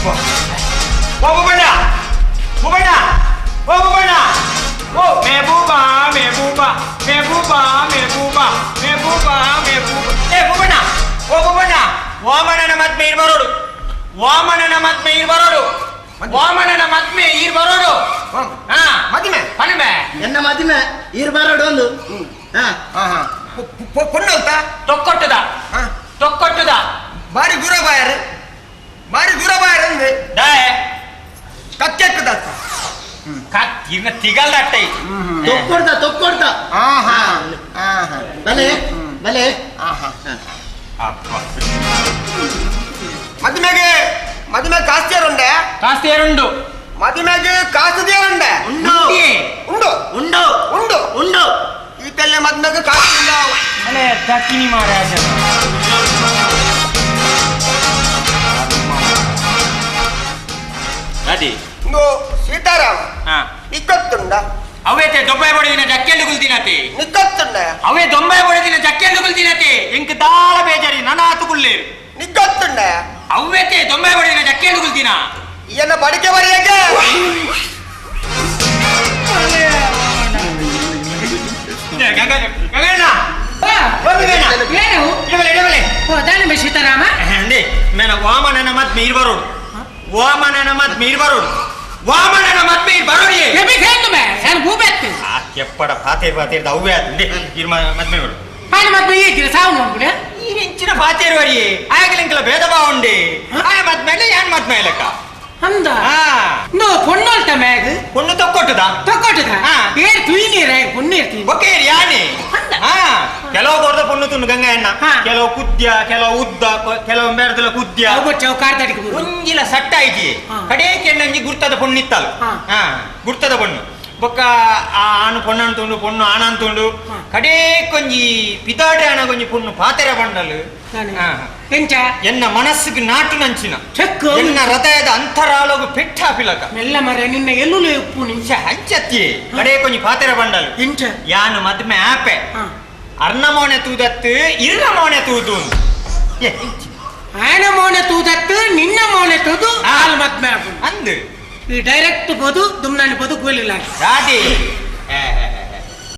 ಓ ಬುಬಣ್ಣ, ಬುಬಣ್ಣ, ಓ ಬುಬಣ್ಣ, ಓ ಮೆಹಬೂಬಾ ಮೆಹಬೂಬಾ ಮೆಹಬೂಬಾ ಮೆಹಬೂಬಾ ಮೆಹಬೂಬಾ ಮೆಹಬೂಬಾ. ಏ ಬುಬಣ್ಣ, ಓ ಬುಬಣ್ಣ, ವಾಮನನ ಮದ್ಮೆ ಇರ್ ಬರೋಡು, ವಾಮನನ ಮದ್ಮೆ ಇರ್ ಬರೋಡು, ವಾಮನನ ಮದ್ಮೆ ಇರ್ ಬರೋಡು. ಹಾ ಮದಿಮೆ ಪನ್ಮೆ ಎನ್ನ ಮದಿಮೆ ಈರ್ ಬರೋಡು ಒಂದು. ಹಾ ಹಾ ಪೊಣ್ಣು ಅಂತ ತೊಕ್ಕೊಟ್ಟದ ತೊಕ್ಕೊಟ್ಟದ. ಬಾರಿ ದೂರ ಬಾಯರ್, ಬಾರಿ ದೂರ ಬಾಯರ್ ಅಂದೆ. ಡಾಯ್ ಕತ್ತೆಕ್ಕದ. ಕತ್ ಇನ್ನ ತಿಗಲ್ದಟ್ಟೈ. ತೊಕ್ಕೊಡ್ದ ತೊಕ್ಕೊಡ್ದ. ಆಹಾ ಆಹಾ. ಬಲೆ ಬಲೆ. ಆಹಾ. ಅಪ್ಪ. ಮದುಮೆಗೆ ಮದುವೆ ಕಾಸ್ತಿಯರುಂಡೆ? ಕಾಸ್ತಿಯರುಂಡು. ಮದುಮೆಗೆ ಕಾಸು ದೇರುಂಡೆ? ಉಂಡು. ಉಂಡು. ಉಂಡು. ಉಂಡು. ಉಂಡು. ಈತೆಲ್ಲ ಮದುಮೆಗೆ ಕಾಸು ಇಲ್ಲ. ಅಲೆ ದಕ್ಕಿನಿ ಮಹಾರಾಜ. ಅದಿ ಇಂದು ಸೀತಾರಾಮ. ಹಾ. ನಿಕ್ಕತ್ತುಂಡ. ಅವೇತೆ ದೊಂಬೈ ಬಡಿದಿನ ಜಕ್ಕೆಂದು ಕುಲ್ದಿನತೆ. ನಿಕ್ಕತ್ತುಂಡ. ಅವೇ ದೊಂಬೈ ಬಡಿದಿನ ಜಕ್ಕೆಂದು ಕುಲ್ದಿನತೆ. ಎಂಕ್ ದಾಳ ಬೇಜಾರಿ ನನಾತು ಕುಲ್ಲೇರು. ನಿಕ್ಕತ್ತುಂಡ. ಅವ್ವೇತೆ ದೊಂಬೈ ಬಡಿದಿನ ಜಕ್ಕೆಂದು ಕುಲ್ದಿನ. ಎನ್ನ ಬಡಿಕೆ ಬರೆಯಕ್ಕೆ. ಗಂಗಣ್ಣ. ಏನು? ಇಡಬಲೆ ಇಡಬಲೆ. ಹೋದಾನೆ ಸೀತಾರಾಮ. ಅಂದೆ ಮೇನ ವಾಮನನ ಮತ್ ಮೀರ್ ಬರೋಡು, ವಾಮನನ ಮತ್ ಮೀರ್ ಬರೋಡು, ವಾಮನನ ಮತ್ ಮೀರ್ ಬರೋಡಿ. ಎಬಿ ಖೇಂದು ಮೇ ನಾನು ಭೂಬೆತ್ತು. ಆ ಕೆಪ್ಪಡ ಪಾತೇರ್ ಪಾತೇರ್ದ ಅವ್ವೇ ಆತಂದೆ ಇರ್ ಮದ್ಮೆ ಬರು. ಪಾನಿ ಮದ್ಮೆ ಏಕಿರ ಸಾವು ನೋಡ್ಬಿಡ. ಈ ಇಂಚಿನ ಪಾತೇರು ವರಿ ಆಗಲಿಂಕಲ ಭೇದ ಭಾವ ಉಂಡೆ. ಆಯ ಮದ್ಮೇಲೆ ಯಾನ್ ಮದ್ಮೆ ಲೆಕ್ಕ. ಅಂದ. ಹಾ. ನೋ ಪೊಣ್ಣೋಲ್ತ ಮ್ಯಾಗ್. ಪೊಣ್ಣು ತೊಕ್ಕೊಟ್ಟದ. ತೊಕ್ಕೊಟ್ಟದ. ಹಾ. ಏರ್ ತುಯ್ನೀರ ಪೊಣ್ಣು ಇರ್ತೀನಿ. ಒಕ್ಕೆ ಯಾನೆ. ಅಂದ. ಹಾ, ಕೆಲವು ಕೊರ್ದ ಪೊಣ್ಣು ತುಂಡು ಗಂಗಯ್ಯಣ್ಣ. ಹಾ. ಕೆಲವು ಕುದ್ಯ, ಕೆಲವು ಉದ್ದ, ಕೆಲವು ಮೇರ್ದಲ ಕುದ್ಯ. ಅವು ಬಚ್ಚ ಅವು ಕಾರ್ದಾಡಿಗೆ ಬರು. ಒಂಜಿಲ ಸಟ್ಟ ಐತಿ. ಹಾ. ಕಡೇಕೆ ನಂಜಿ ಗುರ್ತದ ಪೊಣ್ಣು ಇತ್ತಲ್ಲ. ಹಾ. ಹಾ, ಗುರ್ತದ ಪೊಣ್ಣು ಬೊಕ್ಕ ಆ ಆನು ಪೊಣ್ಣು ಪೊಣ್ಣು ಆನಂತುಂಡು. ಹಾ. ಕಡೇಕೊಂಜಿ ಪಿದಾಡೆ ಆನ ಕೊಂಜಿ ಪೊಣ್ಣು ಪಾತೆರ ಬಂಡಲು. ತಾನೆ. ಹಾ. ಎಂಚ? ಎನ್ನ ಮನಸ್ಸಿಗೆ ನಾಟು ನಂಚಿನ. ಚೆಕ್ಕು. ಎನ್ನ ಹೃದಯದ ಅಂತರಾಳಗು ಪೆಟ್ಟ ಹಾಪಿಲಕ. ಮೆಲ್ಲ ಮರ ನಿನ್ನ ಎಲ್ಲುಲು ಉಪ್ಪು ನಿಂಚ. ಅಂಚತ್ತಿ ಕಡೇಕೊಂಜಿ ಪಾತೆರ ಬಂಡಲು. ಎಂಚ? ಯಾನು ಮದ್ಮೆ ಆಪೆ. ಹಾ. ಅರ್ಣ ಮೋನೆ ತೂದತ್ತು ಇರ್ನ ಮೋನೆ ತೂದು. ಏ, ಆನ ಮೋನೆ ತೂದತ್ತು ನಿನ್ನ ಮೋನೆ ತೂದು. ಹಾ. ಹಾಲು ಮದ್ಮೆ ಆಪುಂಡು. ಅಂದು. ಈ ಡೈರೆಕ್ಟ್ ಬೋದು ದುಮ್ನಾನಿ ಬೋದು ಕೂಲಿಲ್ಲ. ರಾಧೆ.